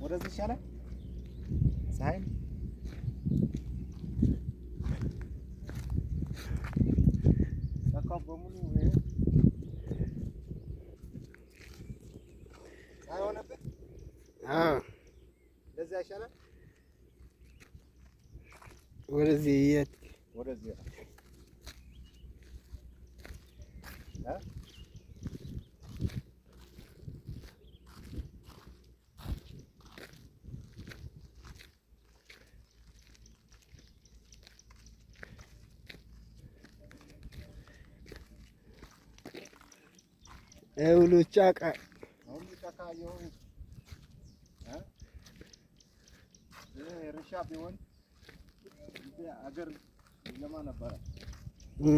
ወደዚህ ይሻላል። ፀሐይ ጫካው በሙሉ ይሄ ፀሐይ ሆነብህ። አዎ። እንደዚህ አይሻልም? ወደዚህ የት? ወደዚህ እ ሁሉ ጫካ። ሁሉ ጫካ አየሁ። እ ይሄ እርሻ ቢሆን እዚህ አገር ይለማ ነበረ። እ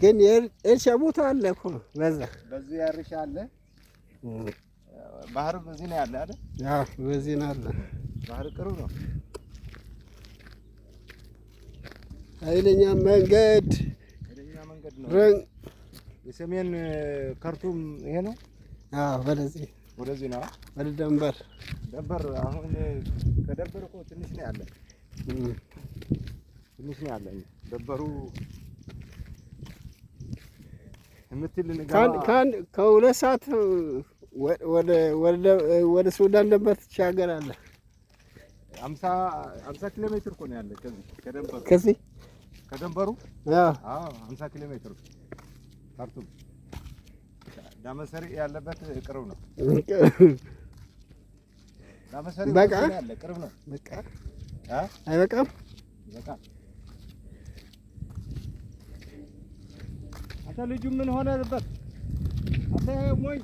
ግን የእርሻ ቦታ አለ እኮ በዛ። በዚህ እርሻ አለ። ባህር በዚህ ነው ያለ አይደል? አዎ፣ በዚህ ነው አለ። ባህር ቅርብ ነው። ኃይለኛ መንገድ። ኃይለኛ መንገድ ነው። ረን የሰሜን ካርቱም ይሄ ነው። አዎ፣ ወደዚህ። ወደዚህ ነው። ወደ ደንበር። ደንበር፣ አሁን ከደንበር እኮ ትንሽ ነው ያለ። ትንሽ ነው ያለ። ደንበሩ የምትል ንገባ። ከአንድ ከ2 ሰዓት ወደ ሱዳን ደንበር ትሻገራለህ። 50 ኪሎ ሜትር እኮ ነው ያለ ከዚህ ከደንበሩ። ከዚህ? ከደንበሩ። አዎ። አዎ፣ 50 ኪሎ ሜትር ካርቱም ዳመሰሪ ያለበት ቅርብ ነው። ዳመሰሪ በቃ? ወደዚህ ነው ያለ፣ ቅርብ ነው። በቃ። አ አይበቃም? በቃ። አንተ ልጁ ምን ሆነበት? አንተ ሞኝ።